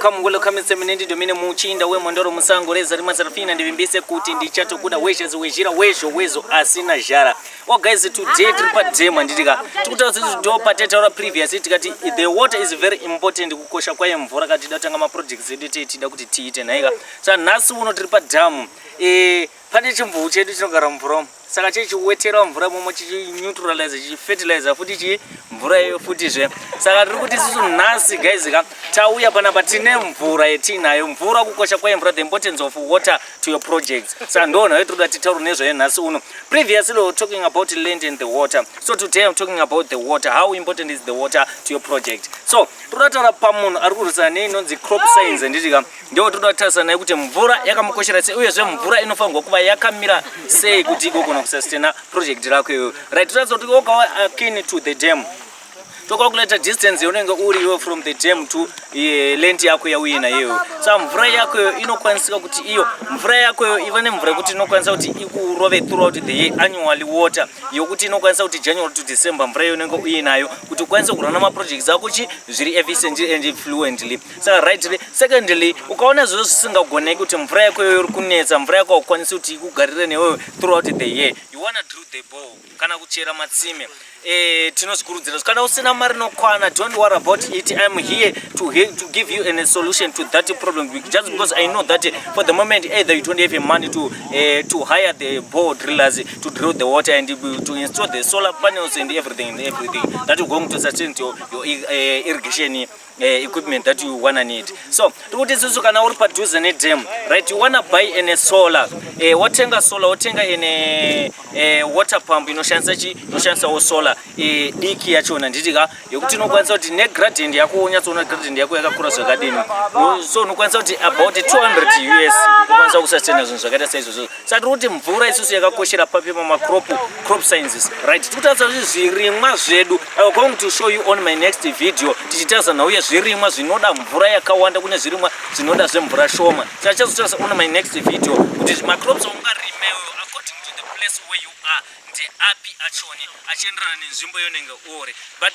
Welcome, welcome. Seminende domine muchinda wemondoro musango reza rimasarafina. Ndivimbise kuti ndichatokuda wezhezi wezhira wezho wezo asina zhara. Well guys, today tiri padam, handitika? Tikutaura kuti ndo patataura previously, tikati the water is very important, kukosha kwayo mvura kana tida kutanga maprojects edu tida kuti tiite nhaika. Saka nhasi uno tiri padhamu, pane chimvuvu chedu chinogara mumvura umu, saka chichiwetera mvura imomo, chichineutralize, chichifertilizer futi chi mvura iyoyo futizve. Saka tiri kuti isusu nhasi guys ka, tauya panapa, tine mvura yetiinayo. Mvura, kukosha kwayo mvura, the importance of water to your projects. Saka ndo nhau tiri kuda titaure nezvayo nhasi uno. Previously we were talking about land and the water, so today I'm talking about the water. How important is the water to your project? So toda kutaura pamunhu ari kurwisana neinonzi crop science, handitika? Ndo toda kutarisa naye kuti mvura yakamukoshera sei, uyezve mvura inofanirwa kuva yakamira sei kuti igogona kusustaina project rako iyoyo, right? Toratidza kuti wakawa akin to the dam, tocalculata distance yaunenge uri iwe from the dam to land yako yauina iyoyo. Saka mvura yako iyo inokwanisika kuti iyo mvura yako iyo iva nemvura yekuti inokwanisa kuti ikurove throughout the year, annually water yokuti inokwanisa kuti January to December mvura iyo unenge uinayo kuti ukwanise kurana maprojects ako chi zviri efficient and fluently. Saka rightly, secondly, ukaona zviro zvisingagoneki kuti mvura yako iyoyo iri kunetsa, mvura yako haukwanisi kuti ikugarire newewe throughout the year, you wanna drill the bore kana kuchera matsime, tinozvikurudzira. Kana usina mari inokwana, don't worry about it. I'm here to give you a solution to that problem, just because I know that for the moment either you don't have money to hire the bore drillers to drill the water and to install the solar panels and everything that you're going to sustain your irrigation equipment that you wanna need. So tikuti isusu kana uri padhuze nedam, right, you wanna buy ane solar, watenga solar, wotenga ene water pump inoshandisa chi inoshandisawo solar, diki yachona, nditika, yekuti inokwanisa kuti negradient yako unyatsoona gradient yako yakakura zvakadini. So unokwanisa kuti about 200 US ukwanisa kusustaina zvinhu zvakaita saizvozvo. Saka tiri kuti mvura isusu yakakoshera papi? Pamacrop, crop sciences, right? Tiri kutarisa kuti zvirimwa zvedu, I going to show you on my next video, tichitarisa nhau yezvirimwa zvinoda mvura yakawanda, kune zvirimwa zvinoda zvemvura shoma. Saka tichazotarisa on my next video kuti macrops aungarimewo according to the place where you are ndeapi achoni achienderana nenzvimbo yaunenge uri. But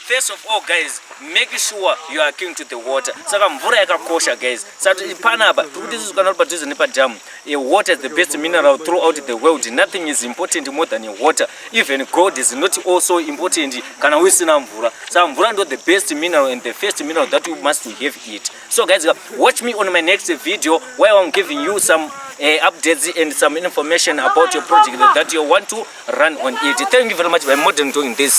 first of all guys, make sure you are king to the water. Saka mvura yakakosha guys. Saka panapa tiri kuti isusu kana uri padhuze nepadhamu, water is the best mineral throughout the world. Nothing is important more than water. Even gold is not also important kana usina mvura. Saka mvura ndo the best mineral and the first mineral that you must have it. So guys, watch me on my next video where I'm giving you some updates and some information about your project that you want to run on it. Thank you very much by Modern Doing This.